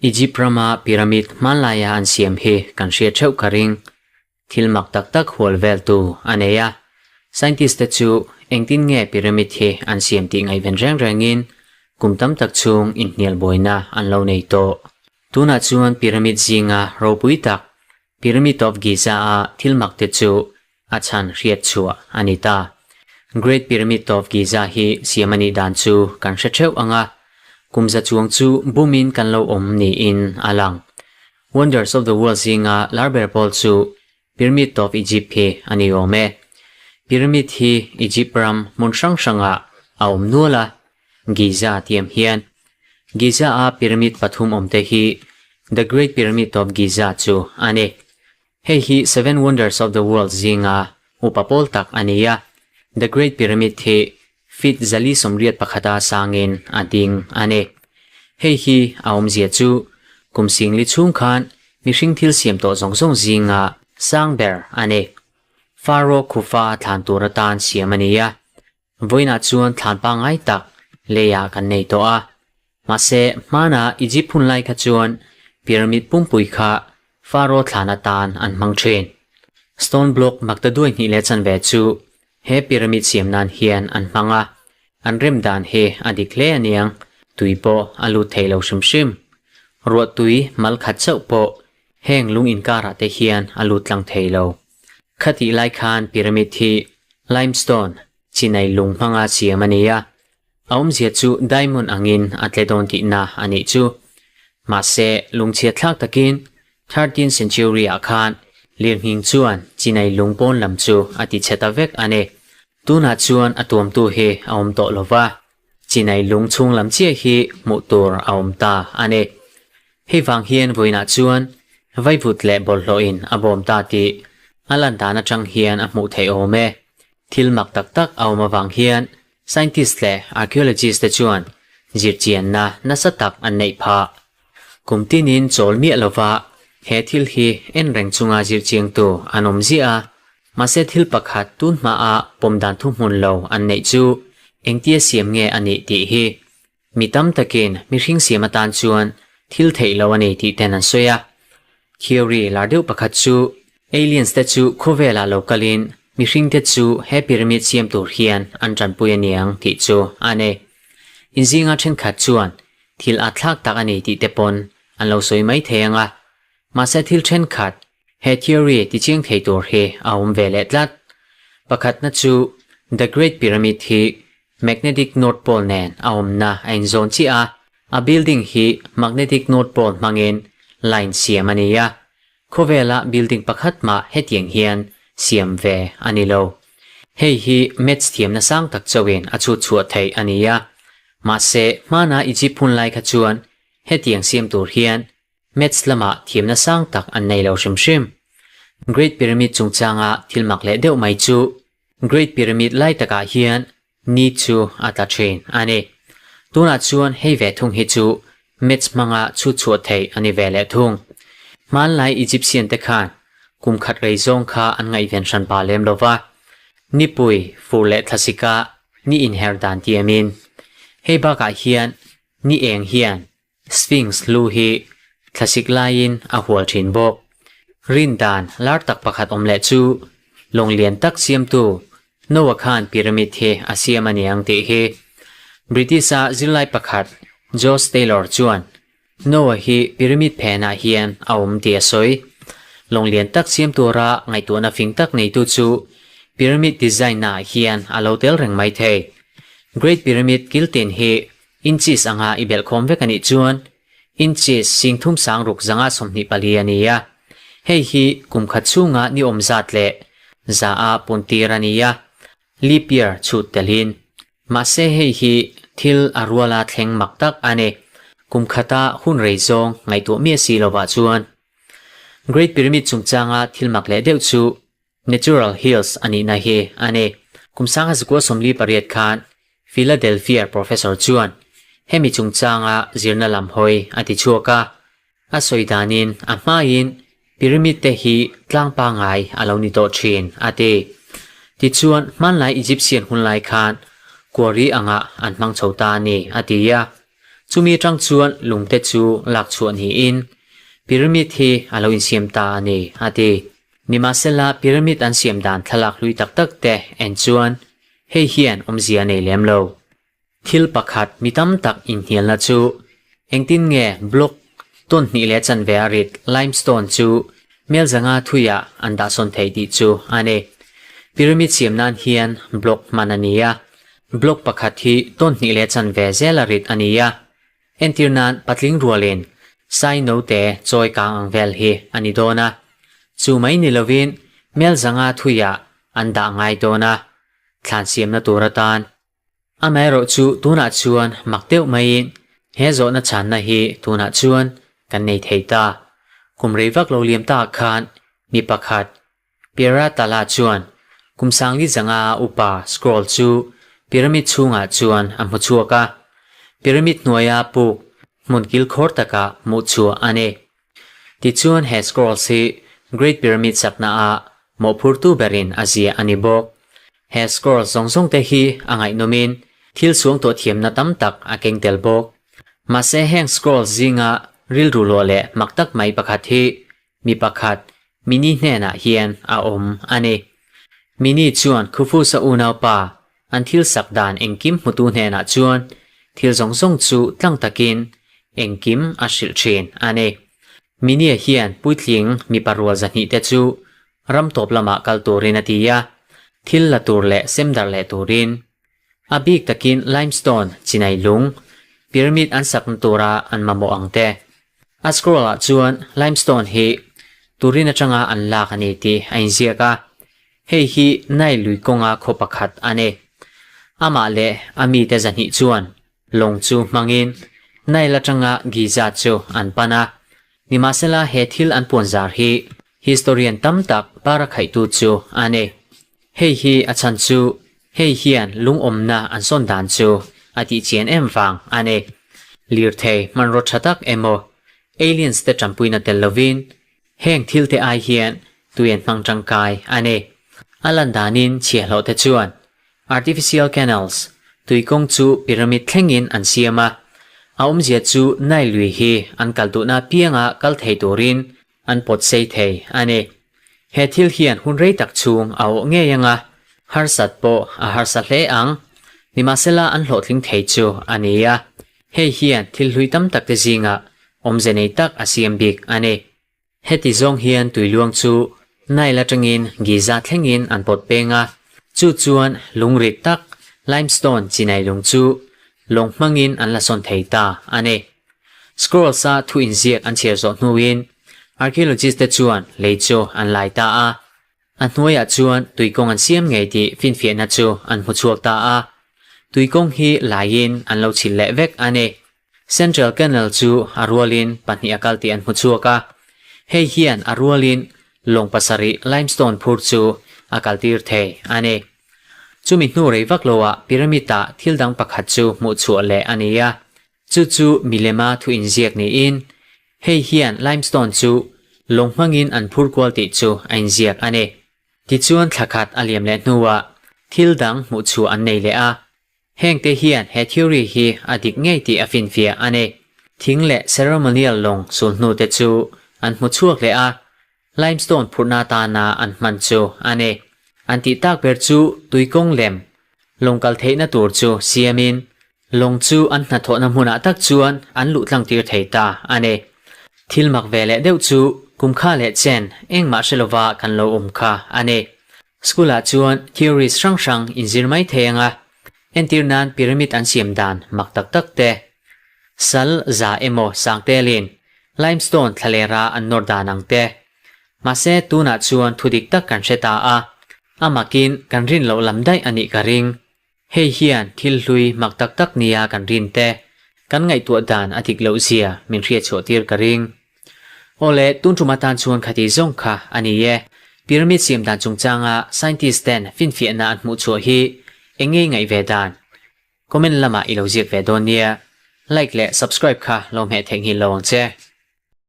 Egypt rama pyramid hmanlaia an siam hi kan hriat theuh ka ring. Thil mak tak tak hual veltu a nei a. Scientist te chu engtin nge pyramid hi an siam tih ngaihven reng rengin kum tam tak chhung inhnial buaina an lo nei tawh. Tunah chuan pyramid zinga ropui tak Pyramid of Giza a thil mak te chu a chhan hriat chhuah a ni ta. Great Pyramid of Giza hi siam a nih dan chu kan hre theuh ang a, kum za chuang chu bumin kan lo awm niin a lang. Wonders of the World zinga lar ber pawl chu Pyramid of Egypt hi a ni awm e. Pyramid hi Egypt ram hmun hrang hrangah a awm nual a, Giza tiam hian. Giza a pyramid pathum awmte hi The Great Pyramid of Giza chu a ni. Hei hi Seven Wonders of the World zinga upa pawl tak a ni a, The Great Pyramid hi feet 481 a sangin a ding a ni. Hei hi a awmzia chu kum singli chhung khan mihring thil siam tawh zawng zawng zinga sang ber a ni. Pharaoh Khufa thlan tur atan siam a ni a, Vawiinah chuan thlan pangngai tak leiah kan nei tawh a. Mahse, hmanah Egypt hun lai kha chuan pyramid pumpui kha Pharaoh thlan atan an hmang thin. Stone block makta duai hnih leh chanve chu he pyramid siam nan hian an hmang a, an rem dan hi a dik hle aniang, tui pawh a lut thei lo hrim hrim. Ruah tui mal khat chauh pawh heng lung inkarah te hian a lut tlang thei lo. Khatih lai khan pyramid hi limestone, chinai lung hmanga siam a ni a, a awmzia chu diamond angin a tle dawn tihna a nih chu. Mahse, lungchhiat thlak takin thirteenth century ah khan lirnghing chuan chinai lung pawn lam chu a ti chhe ta vek a ni. Tunah chuan a tuamtu hi a awm tawh lo va, chinai lung chhung lam chiah hi hmuh tur a awm ta a ni. Hei vang hian vawiinah chuan vaivut leh bawlhhlawhin a bawm ta tih a lan dan atang hian a hmuh theih awm e. Thil mak tak tak a awm avang hian scientist leh archaeologist te chuan zirchianna nasa tak an neih phah. Kum tinin chawl miah lova he thil hi en reng chunga zirchiangtu an awm ziah a, mahse thil pakhat tun hmaa pawm dan thuhmun lo an neih chu engtia siam nge a nih tih hi Mi tam takin mihring siam atan chuan thil theih lo a ni tih ten an sawi a. Theory lar deuh pakhat chu aliens te chu khawvelah lo kalin mihring te chu he pyramid siam tur hian an tanpui a niang tih chu a ni. Inzinga thenkhat chuan thil at thlak tak a ni tih te pawn an lo sawi mai thei ang a. Mahse thil thenkhat he theory tichiang thei tur hi a awm ve leh tlat. Pakhatna chu The Great Pyramid hi Magnetic North Pole nen a awmna a inzawn chiah a, a building hi Magnetic North Pole hmangin line siam a ni a, khawvela building pakhat mah hetiang hian siam ve a ni lo. Hei hi maths thiamna sang tak chauhin a chhut chhuah theih a ni a, mahse hmana Egypt hun lai kha chuan hetiang siam tur hian Maths lamah thiamna sang tak an nei lo hrim hrim. Great Pyramid chungchanga thil mak leh deuh mai chu Great Pyramid lai takah hian ni chu a tla thin a ni. Tunah chuan hei ve thung hi chu Maths hmanga chhut chhuah theih a ni ve leh thung. Hmanlai Egyptian te khan kum khat rei zawng kha an ngaihven hran pah lem lo va, nipui, fur leh thlasika ni inher dan tiamin. Hei bakah hian ni eng hian Sphinx lu hi thlasik laiin a hual thin bawk. Rin dan lar tak pakhat awm leh chu lawng lian tak siamtu Noah khan pyramid hi a siam a niang tih hi. British-a zirlai pakhat Josh Taylor chuan Noah hi pyramid phenah hian a awm tih a sawi. Lawng lian tak siam tura ngaihtuahna fing tak neitu chu pyramid design-naah hian a lo tel reng mai thei. Great Pyramid kiltin hi Inches anga i belh khawm vek a nih chuan inches sing thum sang ruk zanga 24 a ni a. Hei hi kum khat chhunga ni awm zat leh za a pun tir a ni a, leap year chhut telhin. Mahse hei hi thil a ruala thleng mak tak a ni. Kum khata hun rei zawng ngaihtuah miah si lovah chuan. Great Pyramid chungchanga thil mak leh deuh chu Natural Hills a nihna hi a ni. Kum sanga zakua 48 khan Philadelphia professor chuan hemi chungchanga zirna lam hawi a ti chhuak a. A sawi danin a hmain pyramid te hi tlang pangai a lo ni tawh thin a ti. Tichuan hmanlai Egyptian hunlai khan quarry anga an hmang chho ta a ni a ti a. Chumi atang chuan lungte chu lak chhuah niin pyramid hi a lo insiam ta a ni, a ti. Nimahsela pyramid an siam dan thlalak hlui tak tak te en chuan hei hian awmzia a nei lem lo. Thil pakhat mi tam tak inhnialna chu engtin nge block tawn hnih leh chanve a rit limestone chu mel zanga thuiah an dahsawn thei tih chu a ni. Pyramid siam nan hian block hman a ni a, block pakhat hi tawn hnih leh chanve zel a rit a ni a. Entir nan patling rualin sai note chawi kang ang vel hi a ni dawn a, chu mai ni lovin mel zanga thuiah an dah ngai dawn a, thlan siamna tur atan. Amaherawh chu tunah chuan mak deuh maiin he zawhna chhanna hi tunah chuan kan nei thei ta. Kum rei vak lo liam takah khan mi pakhat Piera Tala chuan kum sangli zanga upa scroll chu pyramid chhungah chuan a hmu chhuak a. Pyramid hnuaia puk hmun kilkhawr takah hmuh chhuah a ni. Tichuan he scrolls hi Great Pyramid sakna ah mawhphurtu berin a ziah a ni bawk. He scrolls zawng zawng te hi a ngaihnawmin thil suang tawh thiamna tam tak a keng tel bawk. Mahse heng scrolls zinga rilru luah leh mak tak mai pakhat hi mi pakhat Mini hnenah hian a awm a ni. Mini chuan Khufusa unaupa An thil sak dan engkim hmutu hnenah chuan thil zawng zawng chu tlang takin engkim a hrilh thin a ni. Minia hian puitling mipa rual zahnih te chu ram tawp lamah kal turin a ti a, thil la tur leh sem darh leh turin. A bik takin limestone chinai lung, pyramid an sakna tura an mamawh ang te. A scroll ah chuan limestone hi Turin atanga an lak a ni tih a inziak a, Hei hi Nile lui kawnga khaw pakhat a ni. Amah leh a mite zahnih chuan lawng chu hmangin Nile atanga Giza chu an pan a. Nimahsela he thil an puanzar hi historian tam tak para khaihtu chu a ni. Hei hi a chhan chu hei hian lungawmna an sawn dan chu a tihchian em vang a ni. Lirthei hmanraw tha tak emaw aliens te tanpuina tel lovin Heng thil te ai hian tui an hmang tangkai a ni. A lan danin chhiahhlawh te chuan artificial canals, tui kawng chu pyramid thlengin an siam a. A awmzia chu Nile lui hi an kal duhna apianga kal thei turin an pawt sei thei a ni. He thil hian hun rei tak chhung a awh ngei anga, harsat pawh a harsa hle ang. Nimahsela an hlawhtling thei chu a ni a. Hei hian thil hlui tam tak te zingah awmze nei tak a siam bik a ni. Heti zawng hian tuiluang chu Nile atangin Giza thlengin an pawt peng a, chu chuan lungrit tak limestone chinai lung chu lawng hmangin an la sawn thei ta a ni. Scrolls-a thu inziak an chhiar zawh hnuin archaeologist te chuan lei chu an lai ta a, A hnuaiah chuan tuikawng an siam ngei tih finfiahna chu an hmu chhuak ta a, tuikawng hi laiin an lo chhilh leh vek a ni. Central Canal chu a rualin pahnih a kal tih an hmu chhuak a, hei hian a rualin lawng pasarih limestone phur chu a kaltir thei a ni. Chumi hnu rei vak loah pyramid-ah thil dang pakhat chu hmuh chhuah leh a ni a, Chu chu milema thu inziak niin, hei hian limestone chu lawng hmangin an phur kual tih chu a inziak a ni. Tichuan thla khat a liam leh hnuah thil dang hmuh chhuah an nei leh a. Hengte hian he theory hi a dik ngei tih a finfiah a ni. Thing leh ceremonial lawng sulhnu te chu an hmu chhuak leh a, Limestone phurhna atana an hman chu a ni. An tih tak ber chu tuikawng lem lawng kal theihna tur chu siamin lawng chu an hnathawhna hmunah tak chuan an luh tlang tir thei ta a ni. Thil mak ve leh deuh chu kum kha leh chen engmah hre lova kan lo awm kha a ni. School ah chuan theories hrang hrang inzir mai thei anga entir nan pyramid an siam dan mak tak tak te, sal za emaw sang telin Limestone thlalera an nawr dan ang te. Mahse tunah chuan thu dik tak kan hre ta a, a makin kan rin loh lam daih a nih ka ring. Hei hian thil hlui mak tak tak nia kan rin te, kan ngaihtuah dan a dik loh zia min hriatchhuah tir ka ring. Awle, tun tum atan chuan khati zawng kha a ni e. Pyramid siam dan chungchanga scientist ten finfiahna an hmuh chhuah hi eng ngei ngaih ve dan? Comment lamah i lo ziak ve dawn nia. Like leh subscribe kha lo hmeh theihnghilh lo ang che.